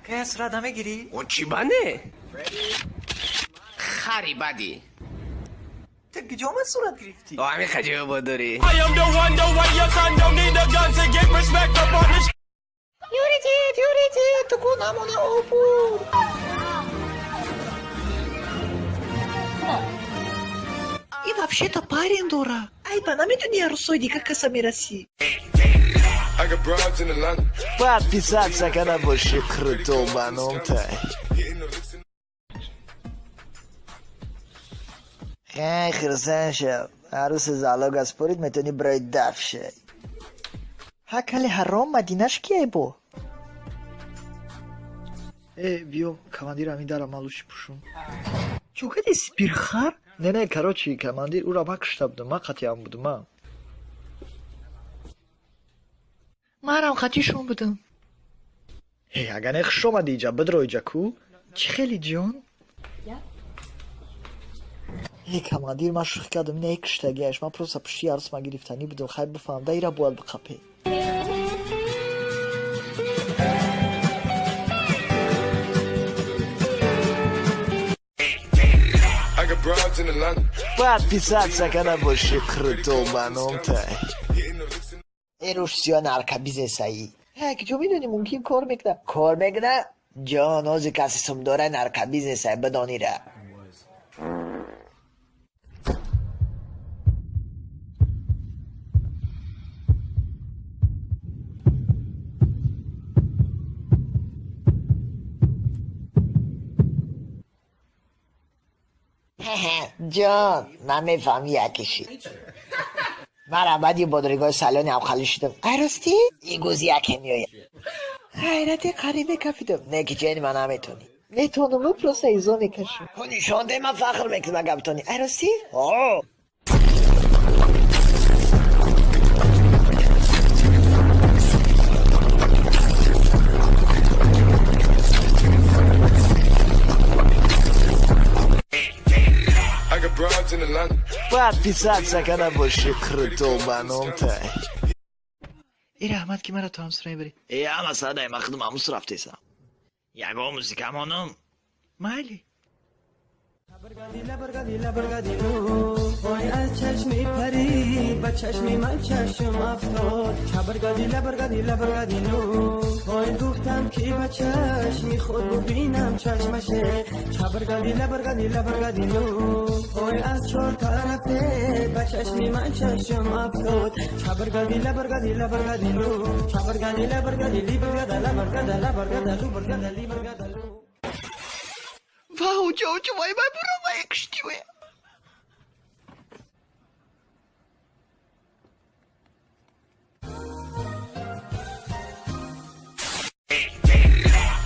Акая сурат намегирӣ? О, чӣ бане? Хари бадӣ. Ту куҷо ман сурат гирифтӣ? О, ҳамин хаҷиба бодорӣ. I am the one, the way your son don't need a gun to get respect up on the Юридит, юридит, ту ку намона обур. И вообще-то парень дора. Ай, ба намедони арӯсои дигар каса мерасӣ. I got broads in Atlanta. Подписаться когда больше круто баном-то. Хай, хирсан шав. Арӯси залог аз порид метавонӣ барои даф шай. Ҳа кали ҳаром мадинаш кияй бо? Э, биё, командир ҳамин дара ман лучи пӯшум. Чӯ кади спирхар? Не, не, короче, командир ӯра ман кушта будам, ман қатъиам будам, ман. Манам қатишон будам. Э, агар не хуш омадӣ иҷа, бидро иҷа ку? Чӣ хеле ҷон? Э, командир, ман шӯхӣ кардам, не куштагиаш, ман просто пушти арӯс ман гирифтанӣ будам, хай бифаҳм, да ира бояд биқапе. I got broads in Atlanta. Подписаться когда больше круто баном-то. Э, рӯшсиё наркобизнесаи. Ҳа, куҷо медонӣ мумкин кор мекунад? Кор мекунад? Ҷон, ҳозир касе сумдора наркобизнесай бидонира. Ҷон, ман мефаҳмам якеши. Ман баъди бодригоҳи салони ҳамхалӣ шудам. Ай ростӣ? Игӯз яке меояд. Ҳайрати қариб мекафидам. Не ки ҷени ман наметонӣ. Метонаму просто изо мекашам. Ку нишон де, ман фахр мекунам агар битонӣ. Ай ростӣ? О! I got broads in Atlanta. Подписаться когда больше круто баном-то. Э, раҳмат ки маро то ҳамсура мебарӣ. Э, ҳама садай ман худам ҳамус рафтесам. Ягон музика монам? Майли. ой аз чашми парӣ ба чашми ман чашм афтод ой гуфтам ки ба чашми худ бубинам чашмаше ой аз чор тарафе ба чашми ман чашм афтод Вау, ҷоҷо, вай вай буро вай куштиве.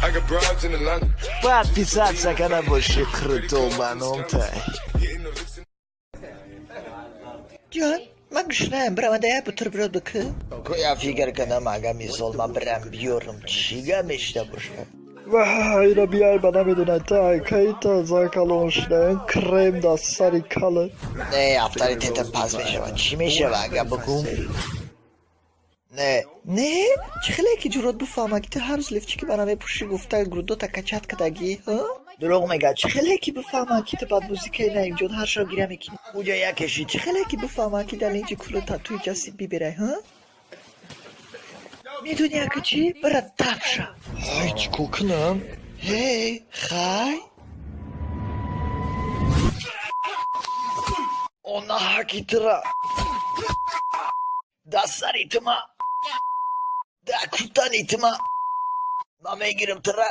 I got broads in Atlanta. Подписаться когда больше круто баном-то. Ҷон, ман гушнаам, барам я бутерброд бикӯ. Ку я фикр кунам, агар мисол ман бирам биёрам, чӣ гап мешида бошад? Вай, ира биай ба намедонад, та кайта закалон шудаям, крем дар сари кала. Не, авторитетам паст мешавад. Чӣ мешавад агар бигӯм? Не, Не, чӣ хеле ки ҷуръат бифаҳма ки ту ҳар рӯз лифчики мана мепӯшӣ гуфта грудота качат кардагӣ, ҳа? Дурӯғ мегӯяд. Чӣ хеле ки бифаҳма ки ту бад музикаи Наимҷон ҳар шаб гиря мекунӣ? Уҷа якеши. Чӣ хеле ки бифаҳма ки дар линҷи кулу татуи Ҷастин Биберай, ҳа? Медонӣ ака чӣ? Бира даф шав. Ай, чӣ кор кунам? Ҳей, хай? Она ҳаки тира. Дар сари тума. Дар куртани тума. Ман мегирам тира.